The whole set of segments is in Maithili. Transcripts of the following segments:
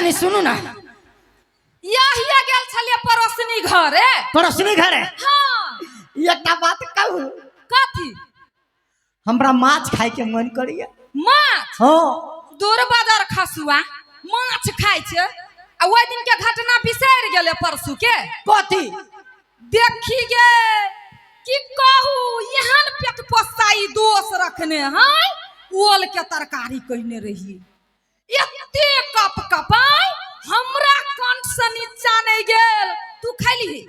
धनी सुनू ना। याहिया गेल छलियै पड़ोसनी घरे। पड़ोसनी घरे? हाँ। एकटा बात कहू? कथी? हमरा माछ खाय के मन करैया। माछ? हाँ। दूर बाजार खसुआ माछ खाइ छै आ ओहि दिन के घटना बिसरि गेलै परसू के। कथी? देखी गे की कहू, एहन पेट पोसाई दोष रखने है। ओल के तरकारी कहने रहिए, एते कप कपाय हमरा कंठ से नीचा नहीं गेल। तू खैली?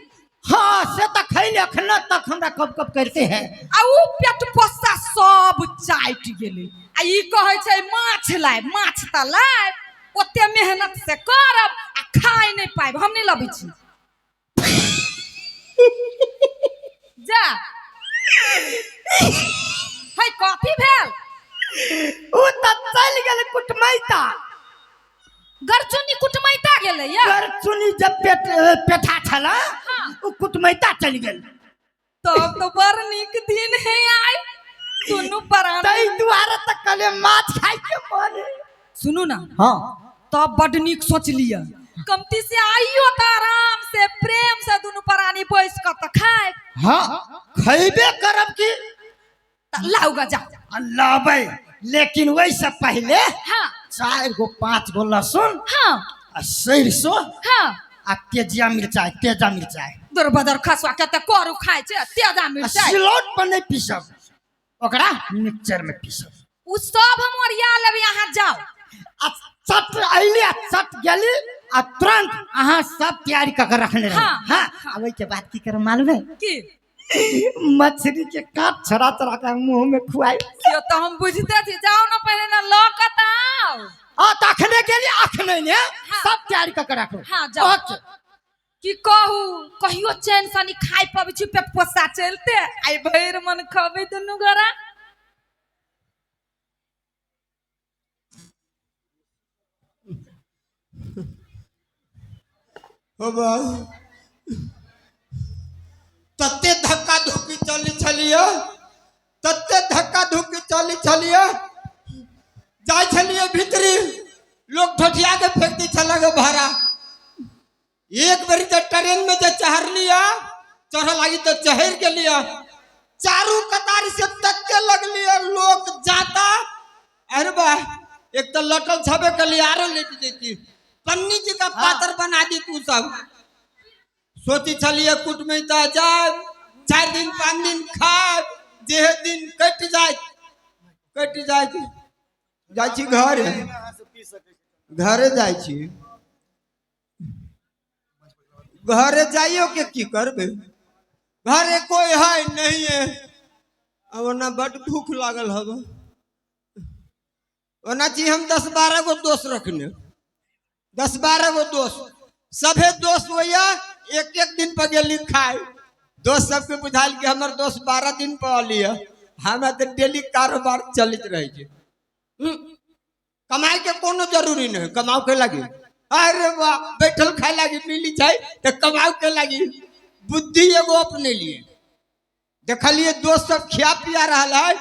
हाँ, से तो खैले, अखन तक हमरा कब कब करते हैं। आ उ पेट पोसा सब चाटि गेलै। आ ई कहै छै माछ लाय, माछ तऽ लाय, ओते मेहनत से करब आ खाय नहि पायब। हम नहि लबै छी, जा। है, कथी भेल? उ तऽ चलि गेल कुटमैता। गरचुनी कुटमैता गेलै या? गरचुनी जब पेट पेठा छला। हाँ। उ कुटमैता चलि गेल। तब तो बड़ नीक दिन है आइ दुनू प्राणी। ताहि दुआरे तऽ कहलियै माछ खाय के मन है। सुनू ना। हाँ। तब बड नीक सोचलियै, कमती से आइयो तऽ आराम से प्रेम से दुनू प्राणी बैस कऽ तऽ खाय। हाँ, खैबे करब की। तऽ लाउ गा, जाउ। आ लाबै, लेकिन ओहिसँ पहिले 4 गो 5 गो लहसुन आ सरिसो आ तेजिया मिरचाइ, तेजा मिरचाइ। दुर्बदर खसुआ के तऽ करू खाइ छै तेजा आ मिरचाइ। सिलौट पर नहि पीसब, ओकरा मिक्सचर में पीसब। उ सब हम ओरिया लेबै, अहाँ जाउ। आ चट अयली आ चट गेली आ तुरंत अहाँ सब तैयारी कऽ के रखने रहब। हाँ। हाँ, आ ओहिके बाद की करब मालूम है? की? मछली के काट छड़ा छड़ा के मुंह में खुआई। से तऽ हम बुझते छी, जाउ ने पहिले ने लऽ कऽ तऽ आउ। आ तऽ अखने गेली, अखने ने हाँ। सब तैयारी कऽ के राखू। हाँ, जाउ। ओके। की कहू, कहियो चैन से नहीं खाइ पबै छी पेट पोसा चलते। आइ भरि मन खबै दुनू गोरा। हो भाई, तते धक्का धुक्की चली छलियै, तते धक्का धुक्की चली छलियै, जाइ छलियै भीतरी, लोग ठठिया के फेंक दै छल गे भाड़ा। एक बेरी तऽ ट्रेन में जे चढ़लियै, चढ़ऽ लागी तऽ चढ़ि गेलियै, चारू कतार से तते लगलियै लोग जाता। अरे बा, एक तऽ लटल छबे कलियै, आरो लेट जैती, पन्नी जी का पातर बना दी तू सब। सोची छलियै कुटमैता जायब, 4 दिन 5 दिन खायब, जे दिन कटि जाय कटि जाय। जाइ छी घरे, घरे जाइ छी। घरे जाइयो के की करबै, घरे कोई है नहीं है। अब ओना बड भूख लागल हवे। ओना छी हम 10-12 गो दोस्त रखने, 10-12 गो दोस्त, सभे दोस्त होइया एक एक दिन पर गेली खाए। दोस्त सबके बुझायल कि हमर दोस्त 12 दिन पर अली है, हमरा तऽ डेली कारोबार चलैत रहै छै। कमाई के कोनो जरूरी नहीं, कमाओ के लागी। अरे वाह, बैठल खाए लागी मिली छै तऽ कमाओ के लागी। बुद्धि एगो अपने लिए देखलिए, दोस्त सब खिया पिया रहा है,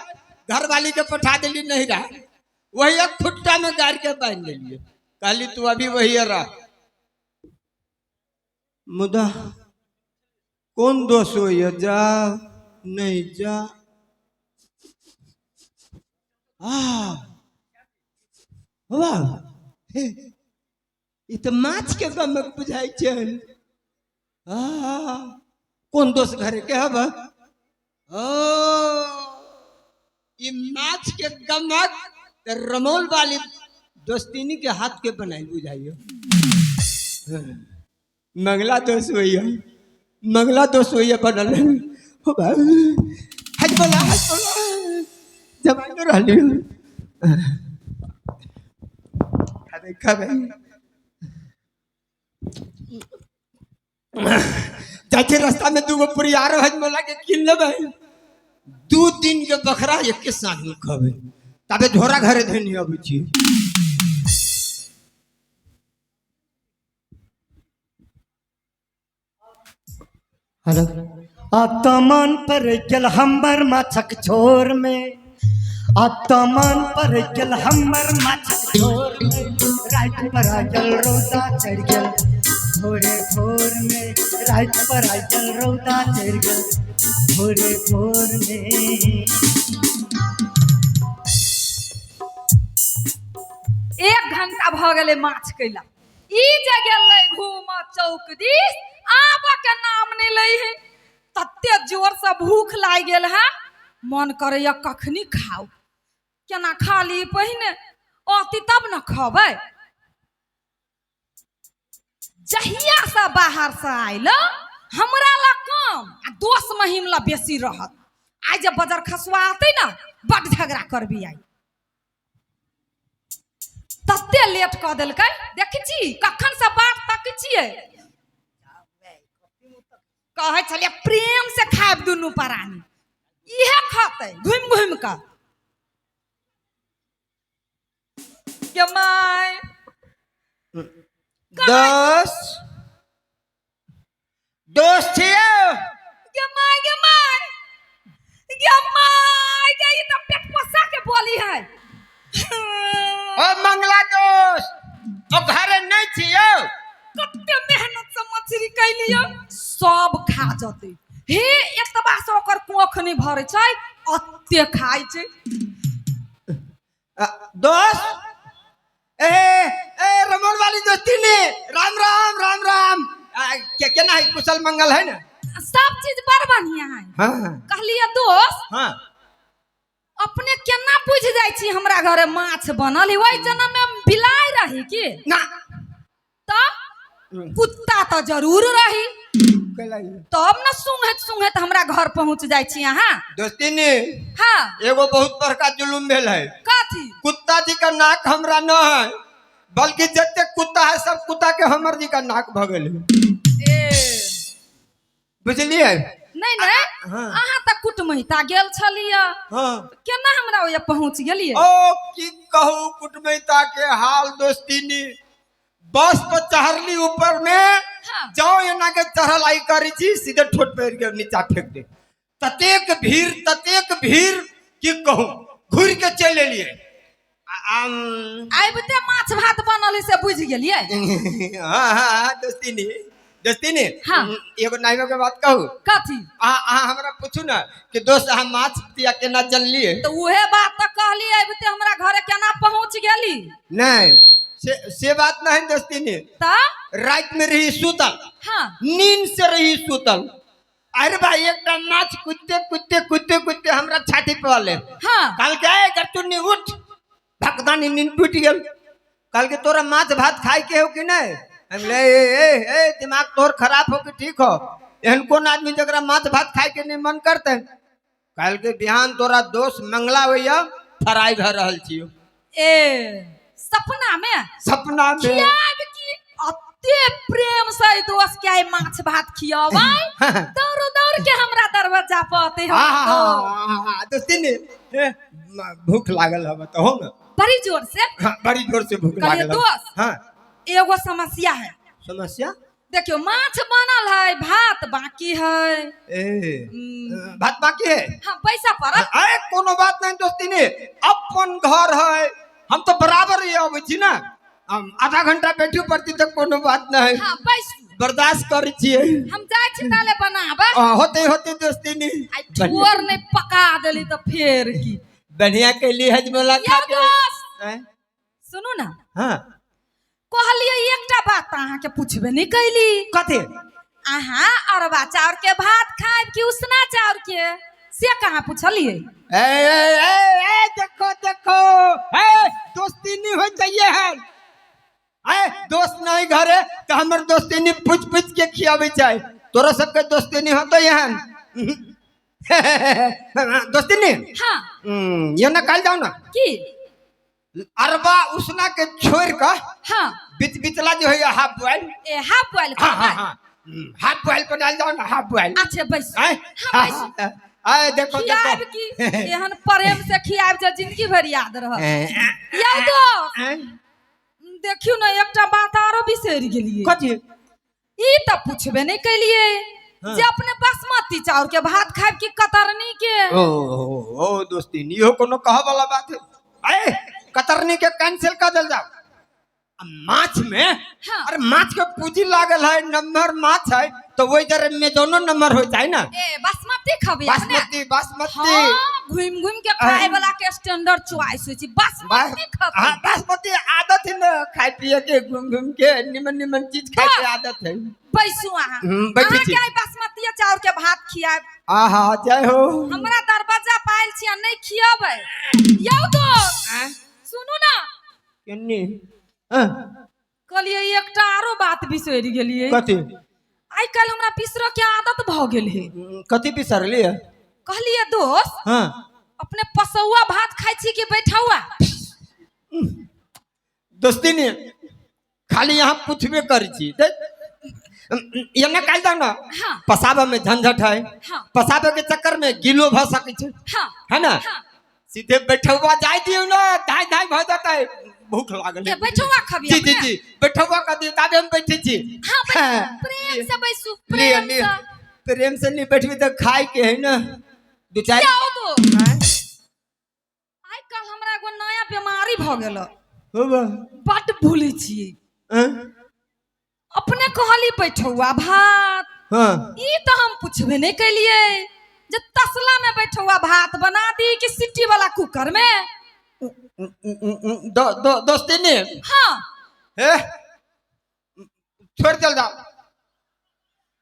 घरवाली के पठा दिली नहीं रहा, वही एक खुट्टा में गाड़ के बांध दिलिए, कहली तू अभी वही रह। मुदा कौन दोष होइए, जा नहीं जा। आ वाह, हे, ई तऽ माछ के गमक बुझाइ छै। आ कोन दोष घरे के हब? ओ ई माछ के गमक तऽ रमौल वाली दोस्तिनी के हाथ के बनाई बुझाइयो। मंगला दोष होइए, मंगला दोष होइए बनल। हो भाई, हज बोला, हज बोला, जमानो रहली। खाबे खाबे जाइ छै रास्ता में दूगो पूरी आरो हजमोला के कीन लेबै, 2 दिन के बखरा एके साँझ में खबै, तबे झोरा घरे धनी अबै छी। हेलो, अब तो मन पर गेल हमर माछक झोर में, अब तो मन पर गेल हमर माछक झोर में, राति पर आ गेल रौदा चढ़ि गेल भोरे भोर में, राति पर आ गेल रौदा चढ़ि गेल भोरे भोर में। एक घंटा भऽ गेलै माछ कैला। ई जे गेलै घूम चौक दिस, आबऽ के नाम नहि लै है। तते जोर से भूख लागि गेल है, मन करैया कखनी खाउ, केना खा ली पहिने, औती तब न खबै। जहिया से बाहर से आयल हमरा ला कम आ दोस्त महिम ला बेसी रहत। आइ जे बजर खसुआ आते ना, बड झगड़ा करबी। आइ तते लेट कऽ देलकै, देखै छी कखन से बाट तकै छियै। कहै छलियै प्रेम से खायब दुनू प्राणी, इहे खतै घुमि घुमि कऽ। गे my, दस दोस्त छियै। गे my, गे my, गे my, गे ई तऽ पेट पोसा के बोली है। ओ मंगला दोस्त, ओ घरे नहीं छियौ? कते मेहनत से मछली कैलियै, सब खा जतै। हे एतबा से ओकर कोख नहि भरै छै, अते खाइ छै। दोस्त, ए ए रमण वाली दोस्ती ने राम राम राम राम। के केना है, कुशल मंगल है ना? सब चीज बड़ बढ़िया है। हाँ। कहलियै दोस्त, हाँ, अपने केना बुझि जाइ छी हमरा घरे माछ बनल है? ओहि जन्म में बिलाइ रही की ना? तऽ कुत्ता तऽ जरूर रही, तब न सुंघैत सुंघैत हमरा घर पहुंच जाइ छी अहाँ। दोस्ती ने, हाँ, एगो बहुत बड़का जुलुम भेल है। कथी? कुत्ता जी का नाक हमरा न है, बल्कि जते कुत्ता है सब कुत्ता के हमर जी का नाक भऽ गेल है। ए बुझलियै? नहीं नहीं, हाँ। अहाँ तऽ कुटमैता गेल छलियै, हाँ, केना हमरा ओया पहुंच गेलियै? ओ की कहू कुटमैता के हाल दोस्तीनी। बस पर चढ़ली ऊपर में, हाँ। जाओ एना के चढ़ल आई करी छी, सीधे ठोट पैर के नीचा फेंक दे। ततेक भीड़, ततेक भीड़ की कहू, घुर के चलि एलियै। आबिते माछ भात बनल है से बुझि गेलियै। हाँ हाँ हाँ दोस्तीनी, दोस्तीनी। हाँ। एगो नाइयो के बात कहू? कथी? अहाँ हमरा पूछू ना कि दोस्त अहाँ माछ तिया केना जनलियै? तऽ उहे बात तऽ कहली, आबिते हमरा घरे केना पहुंच गेली? नहीं, से बात नहीं दोस्तीनी। तऽ रात में रही सुतल, हाँ, नींद से रही सुतल, अरे भाई एकटा माछ कुत्ते कुत्ते कुत्ते कुत्ते हमरा छाती पर आले। हाँ, कल के आए गरचुन्नी उठ, भगदानी नींद टूट गेल। कल के तोरा माछ भात खाए के हो कि नहीं? हम ले ए ए ए दिमाग तोर खराब हो कि ठीक हो? एहन कोन आदमी जकरा माछ भात खाए के नहीं मन करते? कल के बिहान तोरा दोस्त मंगला होइया फ्राई भऽ रहल छियो। ए सपना में? सपना में। खियाब की अते प्रेम से ई दोस्त के आइ माछ भात खियाबै, दौड़ दौड़ के हमरा दरवाजा पर अते। हाँ हाँ हाँ दोस्ती ने, भूख लागल हवे तो हो ना। बड़ी जोर से? हाँ, बड़ी जोर से भूख कहलियै लागल हवे। दोस्त, हाँ, एगो समस्या है। समस्या? देखियो माछ बनल है, भात बाकी है। ए भात बाकी है? हाँ, पैसा पड़त। अरे कोनो बात नहीं दोस्ती ने, अपन घर है, हम तो बराबर ही अबै छी ना, हम आधा घंटा बैठू पड़ती तो कोनो बात नहीं। हाँ, बैसू। बर्दाश्त करै छियै। हम जाइ छी ताले बनाबे। होते होते दोस्ती ने। आई ठोर नहीं पका देली तो फेर की। बढ़िया कैली हजमोला खा यौ के। दोस्त, हैं? सुनू ना। हाँ। कहलियै एकटा बात अहाँके पूछबे नहीं कैली। कथी? अहाँ अरबा चाउर के भात खायब कि उसना चाउर के, से कहाँ पूछलियै? ए ए ए ए देखो देखो, ए दोस्ती नहीं हो चाहिए है। ए दोस्त नहीं घरे तो हमर दोस्ती नहीं पूछ पूछ के खियाबै छै। तोरा सबके दोस्ती नहीं होतो एहन? दोस्ती नहीं? हाँ। ये ना कल जाओ ना की? अरबा उसना के छोड़ कर, हाँ, बीच बिचला जो है हाफ बॉयल। ए हाफ बॉयल? हाँ हाँ हाँ, हाफ बॉयल बनाल जाओ ना, हाफ बॉयल। अच्छा बैस। आए हाँ, बैस। आए देखो खियाब देखो की एहन प्रेम से खियाब जे जिंदगी भर याद रहत। यौ दोस्त, देखियौ ने एकटा बात आरो बिसरि गेलियै। कथी? ई तऽ पूछबे नहि केलियै हाँ। जे अपने बासमती चाउर के भात खायब कि कतरनी के? ओ ओ दोस्ती, इहो कोनो कह वाला बात है? आए कतरनी के कैंसिल कर देल जाओ। आ माछ में हाँ। अरे माछ के पूंजी लागल है, नंबर माछ है तो वही तरह में दोनों नंबर हो जाए ना। ए बासमती खबे अपने? बासमती बासमती। हाँ, घूम घूम के खाए वाला के स्टैंडर्ड चॉइस होइ छै, बासमती खबे। हाँ, बासमती आदत है ना खाए पिए के, घूम घूम के निमन निमन चीज खाए के आदत है। बैसू अहाँ। बैठै अहाँ छी। के आइ बासमती चाउर के भात खियाब। आहा जय हो। हमरा दरवाजा पायल छी आ नहि खियाबै। यौ दोस्त सुनू ना। केन्नी? हाँ, कहलियै एकटा आरो बात बिसरि गेलियै। कथी? आइ काल्हि हमरा बिसरऽ के आदत भऽ गेल है। कथी बिसरलियै? कहलियै दोस्त हाँ अपने पसौआ भात खाइ छी कि बैठौआ? दोस्ती ने खाली यहाँ पूछबे करै छी। एना काल्हि दो ना। हाँ। पसाबे में झंझट है। हाँ। पसाबे के चक्कर में गिलो भ सकै छै। हाँ। है ना? हाँ। सीधे बैठौआ जाय दियौ ना, धाय धाय भ जेतै। भूख लागल ए है। बैठौआ खबी जी जी अपने? जी बैठौआ का दियौ ताबे हम बैठे छी। हाँ, बैठू। हाँ। प्रेम से बैसू, लिअ, प्रेम लिअ। से। प्रेम से नहीं बैठबी तऽ खाय के है ना। दू चारि जाओ दोस्त। आइ काल्हि हमरा एगो नया बीमारी भऽ गेल। होबा। बड्ड भूलै छियै। हाँ? अपने कहली बैठौआ भात। हाँ। ई तऽ हम पुछबे नहि केलियै जे तसला में बैठौआ भात बना दी कि सिटी वाला कुकर में। दोस्ती ने। हाँ। हे छोड़ चल जा,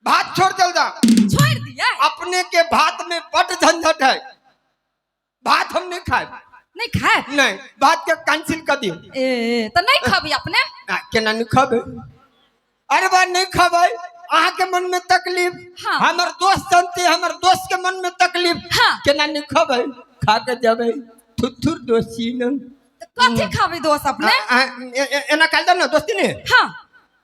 भात छोड़ चल जा। छोड़ दिया। अपने के भात में बड झंझट है, भात हम नहीं खाए। नहीं खाए? नहीं, भात के कैंसिल कर दियो। ए तो नहीं खाबी अपने? ना, केना नहीं खाबे? अरे बा नहीं खाबे, अहाँ के मन में तकलीफ। हाँ। हमर दोस्त जानते, हमर दोस्त के मन में तकलीफ। हाँ। केना नहीं खाबे, खा के जाबे थुथुर दोस्ती न। तो कथी खाबी दोस्त अपने? एना काल दो ना दोस्ती ने। हाँ।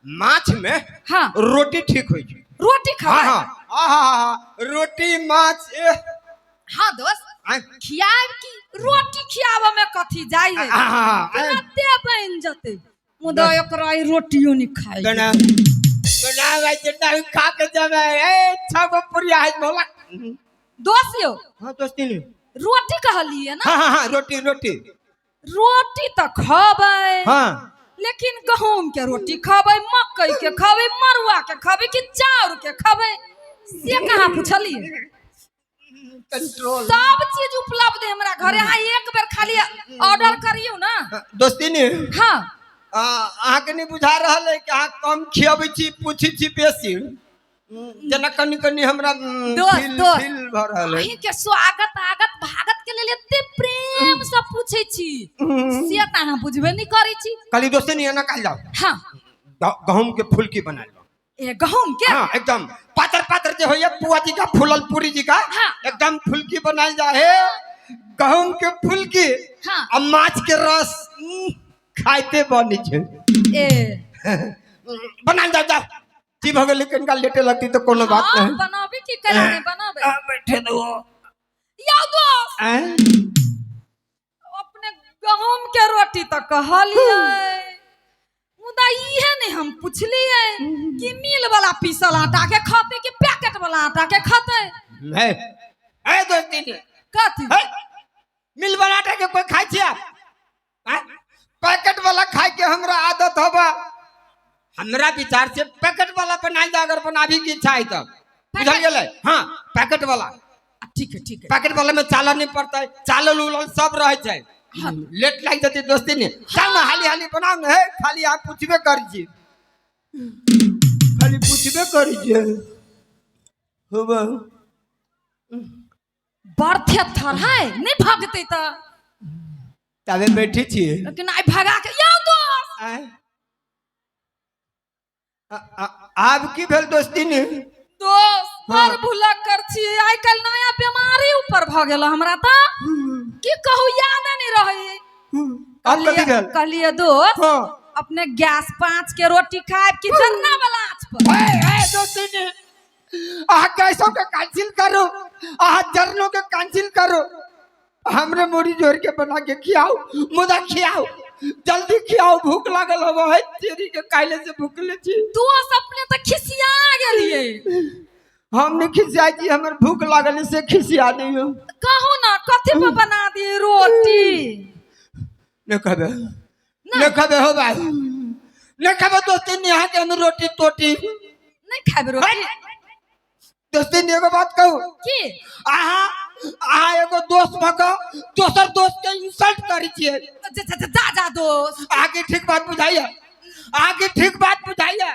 माछ में हाँ। रोटी ठीक होई छै। रोटी खाबे? हाँ, हाँ, हाँ, हाँ, रोटी माछ। हाँ दोस्त खियाब की रोटी खियाबे में कथी जाय है? तुरंते बन जते, मुदा एकरा ई रोटियो नहीं खाई। बना बनावे जितना खा के जावे। ए छह गो पुरिया है बोला। दोस्त यो। हाँ दोस्ती ने। रोटी कहलिए ना? हाँ हाँ हाँ रोटी रोटी। रोटी तो खबै। हाँ। लेकिन गहूम के रोटी खबै, मकई के खबै, मरुआ के खबै कि चाउर के खबै, से कहाँ पुछलिए? कंट्रोल। सब चीज उपलब्ध है हमरा घरे, अहाँ एक बेर खाली ऑर्डर करियौ ना। दोस्ती ने। हाँ। अहाँ के नहीं बुझा रहल है कि अहाँ कम खियाबै छी, पूछै छी बेसी। जेना कनि कनि हमरा दोस्त, फील दोस्त। फील भऽ रहल है। अहीं के स्वागत आगत भागत के लेल एते प्रेम से पूछै छी, से तऽ अहाँ बुझबे नहीं करै छी। कहली दोस्ती ने एना कहल जाओ। हाँ। गहूम के फुलकी बना लो। ए गहूम के? हाँ एकदम पातर पातर जे होइए पुआ जी का फूलल पूरी जी का। हाँ। एकदम फुलकी बनाल जा है गहूम के फुलकी। हाँ। आ माछ के रस खाइते बनै छै। ए बनाल जाओ जाओ। की भऽ गेलै कनिका लेटे लगती तऽ कोनो बात हाँ, नहीं। बनाबी की करा नहीं बनाबे। बैठे दो। यौ दोस्त। अपने गहूम के रोटी तऽ कहलियै, मुदा इहे नहीं हम पुछलियै कि मिल वाला पीसल आटा के खतै कि पैकेट वाला आटा के खतै? हे, हे दोस्ती ने। कथी? हे, मिल वाला आटा के कोई खाइ छियै? पैकेट वाला खाइ के हमरा आदत हवा। हमरा विचार से पैकेट वाला बनाई जा, अगर बनाबी के इच्छा है तब। बुझल गेलै? हाँ पैकेट वाला। ठीक है ठीक है। पैकेट वाला में चालऽ नहीं पड़तै, चालल उलल सब रहै छै। हाँ। लेट लागि जेतै दोस्ती ने। चल ना हाली हाली बनाउ ने। हे खाली आप पूछबे करै छी, खाली पूछबे करै छी। होबा। बड़ थेथर है, नहीं भगतै तऽ। तबे बैठे छियै। लेकिन आइ भगा के यौ दोस्त। आब की भेल दोस्ती ने? दोस्त हाँ। बड़ भुलक्कर छी, आइ काल्हि नया बीमारी ऊपर भऽ गेल हमरा तऽ की कहू याद नहीं रहै। आब कथी भेल? कहलिए दोस्त हाँ। अपने गैस पाँच के रोटी खायब कि जरना वाला आँच पर? ए, दोस्ती ने, अहाँ गैसों के कैंसिल करो, अहाँ जरनों के कैंसिल करो, हमरे मुड़ी जोड़ के बना के खियाओ, मुदा खियाओ, जल्दी खियाओ, भूख लागल हवा है, तेरी के काइले से भूखले छी। दोस्त अपने तऽ खिसिया गेलिए। हम नहीं खिसिया छी, हमर भूख लागल से खिसिया नहीं हो। कहू ना कथी पर बना दी रोटी? नहीं कहबे, नहीं कहबे हो भाई, नहीं खेबे दोस्ती नहीं अहाँके हम रोटी तोटी। नहीं खाबे रोटी? दोस्ती नहीं, एगो बात कहू? की? अहाँ अहाँ एगो दोस्त भऽ कऽ दोसर दोस्त के इंसल्ट करै छियै। जा जा जा जा दोस्त। अहाँके ठीक बात बुझाइया? अहाँके ठीक बात बुझाइया?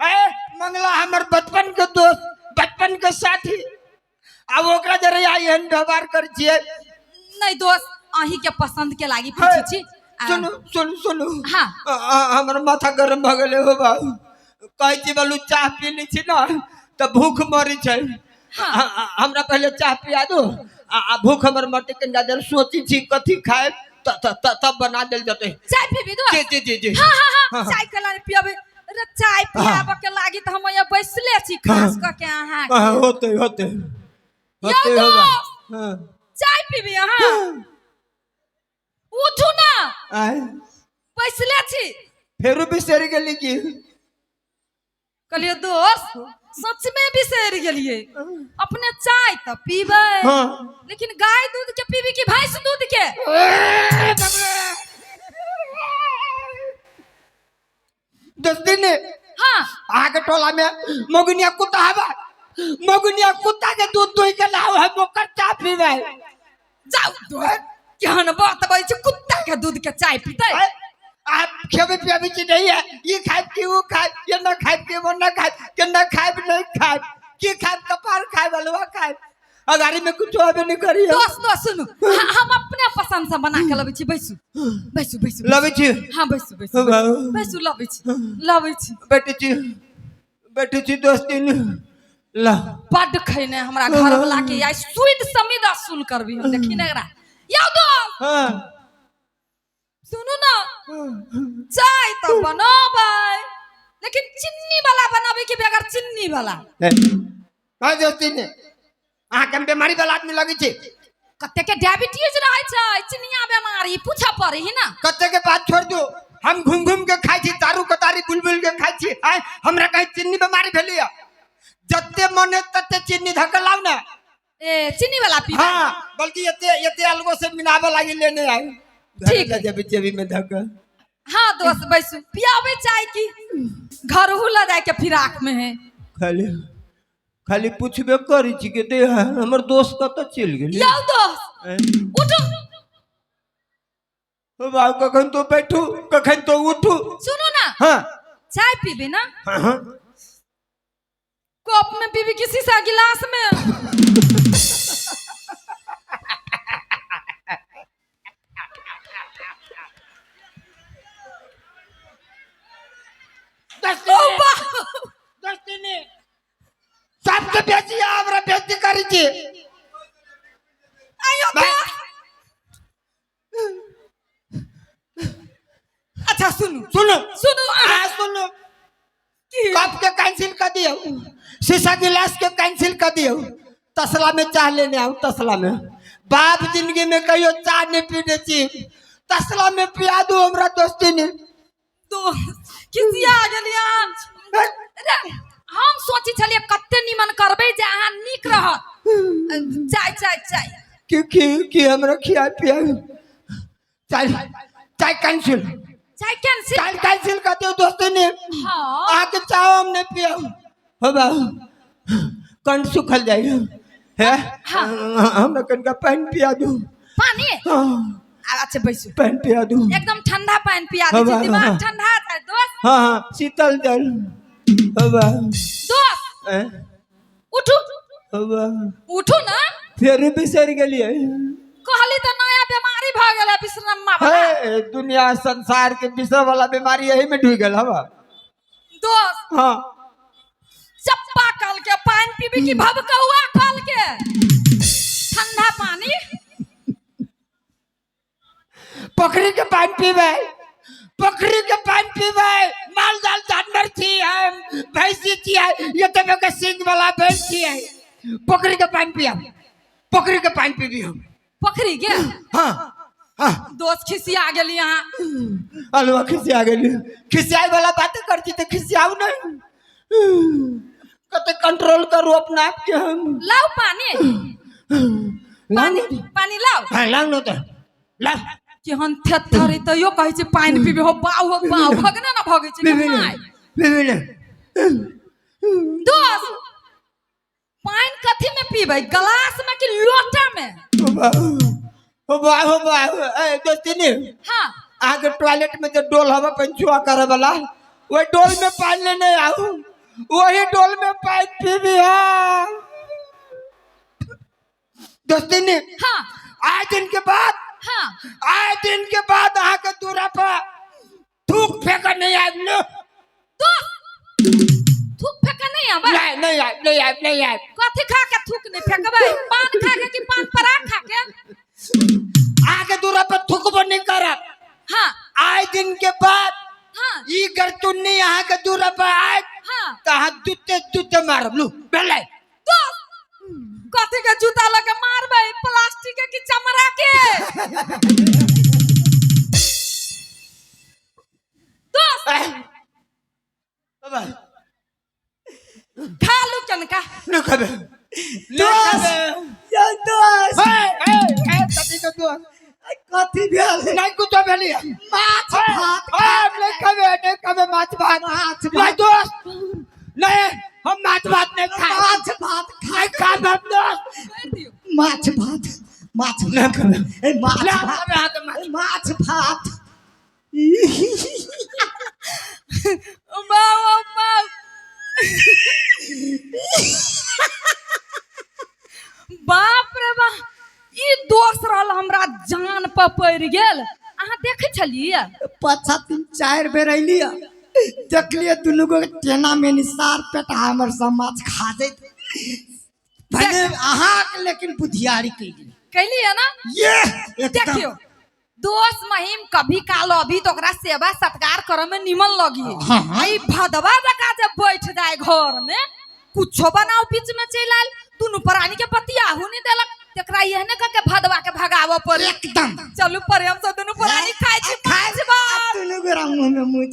ए मंगला हमर बचपन के दोस्त, बचपन के साथी, आब ओकरा जरे आइ एहन व्यवहार करै छियै। नहीं दोस्त, अहीं के पसंद के लागी पूछै छी। सुनू सुनू सुनू। हाँ। हमर माथा गरम भऽ गेलै हो बाबू। कहै छी बोलू चाह पी लै छी ने तऽ भूख मरै छै। हाँ। हमरा पहिले चाह पिया दू, आ भूख हमर मरतै कनिका देर सोचै छी कथी खायब तब बना देल जेतै। चाय पीबी दोस्त? जी जी जी जी। हाँ हाँ हाँ, हाँ। चाय के लागी पियबै। अरे चाय पियाबऽ के लागी तऽ हम यहाँ बैसले छी खास कऽ के अहाँ। हाँ, होतै होतै होतै यौ होबा। दोस्त। हाँ। चाय पीबी अहाँ? उठू ना। आय। बैसले छी। फेरो बिसरि गेली की? कहलियै दोस्त सच में बिसरि गेलियै, अपने चाय तऽ पीबै हाँ। लेकिन गाय दूध के पीबी कि भैंस दूध के? दोस्ती ने हाँ। अहाँके टोला में मगुनिया कुत्ता हवा, मगुनिया कुत्ता के दूध दुहि के लाओ है ओकर चाय पीबै। जाउ दोस्त, केहन बात बजै छै, कुत्ता के दूध के चाय पीतै? आप खेबे पियाबे छी नहीं है, ये खायब कि वो खायब, ये न खायब कि वो न खायब, के न खायब नहीं खायब, की खायब कपार खायब हलवा खायब, अगाड़ी में कुछ आबे नहीं करी। दोस्त दोस्त सुनू, हम अपने पसंद से बना के लबै छी। बैसू बैसू बैसू। लबै छी? हाँ बैसू बैसू बैसू, लबै छी लबै छी। बैठे छी बैठे छी दोस्ती ला। बड्ड खैने हमरा घर वाला के आइ सुद समिद असूल करबी हम, देखी ने एकरा। यौ दोस्त। हाँ। सुनू ना, चाय तऽ बनाबै लेकिन चीनी वाला बनाबै कि बगैर चीनी वाला? हाँ दोस्ती ने अहाँके हम बीमारी वाला आदमी लगै छै। कते के डायबिटीज रहै छै, चिनिया बीमारी पूछऽ पड़ै है ना। कते के बात छोड़ दो, हम घूम घूम के खाइ छी, तारू कतारी बुल बुल के खाइ छी। आय हमरा कहीं चीनी बीमारी भेलिया? जते मन है तते चीनी धक लाउ ना। ए चीनी वाला पीबै? हाँ, बल्कि एते एते अलगो से मिलावे लागी लेने आए। ठीक। जेबी जेबी में धक। हाँ दोस्त बैसू, पियाबे चाय की घरहु ल जाय के फिराक में है। खाली खाली पूछबे करै छी के दे हमर दोस्त कतऽ चलि गेलै। यौ दोस्त उठू। बाबू कखन तो बैठू कखन तो उठू। सुनू ना। हाँ। चाय पीबे ना? हाँ, हाँ। कप में पीबी कि शीशा गिलास में? सबके बेची हमरा बेइज्जती करै छी। आइयो दोस्त। अच्छा सुनू सुनू सुनू हाँ सुनू। की? कप के कैंसिल कर दियो, शीशा गिलास के कैंसिल कर दियो, तसला में चाह लेने आऊ। तसला में बाप जिंदगी में कहियो चाह नहीं पीने छी, तसला में पिया दू हमरा दोस्ती ने। दोस्त खिसिया गेलियै। हम सोचै छलियै कते निमन करबै जे अहाँ नीक रहत। चाय चाय चाय। की की की हमरा खिया पिया? चाय चाय कैंसिल। चाय कैंसिल? चाय कैंसिल कर दियो दोस्ती ने। हाँ। आके चाय हम नहीं पिया हो बाबू, कंठ सुखल जाए है। हाँ। हमरा कनिका पानि पिया दू। पानी? हाँ। अच्छा बैसू। पानि पिया दू। एकदम ठंडा पानि पिया दै छी, हाँ, दिमाग हाँ। ठंडा जाय दोस्त। हाँ हाँ शीतल जल हो बाबू। दोस्त उठू। हो बाबू। उठू ना। फेर बिसरि गेलियै। कहली तऽ नया बीमारी भऽ गेलै बिसरम्मा वाला। हे दुनिया संसार के बिसर वाला बीमारी यही में ढुक गेल हवा। दोस्त। हाँ। चप्पा कल के पानि पीबी कि भभकौआ कल के ठंडा पानी? पोखरी के पानि पीबै, पोखरी के पानि पीबै। माल जाल जानवर छी हम, भैंसी छियै, ये तो के सिंग वाला भैंस छियै। पोखरी के पानि पियब, पोखरी के पानि पीबी हम। पोखरी के? हाँ हाँ। दोस्त खिसिया गेली अहाँ। अलुआ खिसिया गेली। खिसियाई वाला बात कर छी तऽ खिसियाउ नहीं, कते कंट्रोल करू अपना आप के हम। लाउ पानी। लाउ पानी ने। पानी लाउ। हाँ लाउ ने तऽ लाउ। केहन थेथर है तैयो कहै छै पानि पीबे हो बाउ हो बाउ भगने ना भगै छै पीबी my. ने पीबी ने। दोस्त पानि कथी में पीबै, ग्लास में कि लोटा में? हो बाउ हो बाउ। ए दोस्तिनी। हाँ। अहाँके टॉयलेट में जे डोल हवा पंचुआ करे वाला, वही डोल में पानी लेने आऊ, वही डोल में पानी पीबी। हाँ दोस्तिनी। हाँ। आए दिन के बाद, हाँ, आए दिन के बाद अहाँके दूरा पर थूक फेंक नहीं आयब लो। दोस्त थूक फेंक नहीं आबै? नहीं, नहीं आयब, नहीं आयब, नहीं आयब। कथी खा के थूक नहीं फेंकबै? पान खा के कि पान पराग खा के? अहाँके दूरा पर थूकबो नहीं करब। हाँ। आए दिन के बाद, हाँ, ई गरचुन्नी अहाँके दूरा पर आयत, हाँ, तऽ अहाँ जूते जूते मारब लू भेलै। दोस्त कथी के जूता लऽ के मारबै, प्लास्टिक के कि चमड़ा के? दोस्त बाबा। खा लू कनका। नहि खेबै, नहि खेबै। यौ दोस्त। हे, हे, हे, कथी के दोस्त? कथी भेल? नहि कुछो भेलियै। माछ भात। नहीं खेबै, नहीं खेबै माछ भात। माछ नहीं भात। दोस्त, नहीं, हम माछ भात नहीं खाए। माछ भात। नहीं खाए हम दोस्त। करि दियौ। माछ भात, माछ नहीं खेबै। ए माछ नहीं भात। खेबै अहाँके माछ। ए, माछ भात। बाबा बाप बाप रे बाप, ई दोस्त रहल हमरा जान पर पड़ि गेल। अहाँ देखै छलियै? पाछा 3-4 बेर अलियै, देखलियै दुनू गो टेना में निसार पेट हमर सब माछ खा जाइत भले अहाँके, लेकिन बुधियारी कैलियै। कैलियै ना? ये एकदम। देखियौ दोस्त महिम, कभी काल अभी तो ओकरा सेवा सत्कार करे में निमन लगी। हाँ, हाँ। ई भदवा जका जब बैठ जाए घर में, कुछो बनाओ बीच में चलि आयल, दुनू प्राणी के बतियाहू नहीं देलक। तकरा एहने कह के भदवा के भगावऽ पड़े। एकदम। चलू प्रेम से दुनू प्राणी खाइ छी माछ भात। दुनू गोरा मुँह में मुँह।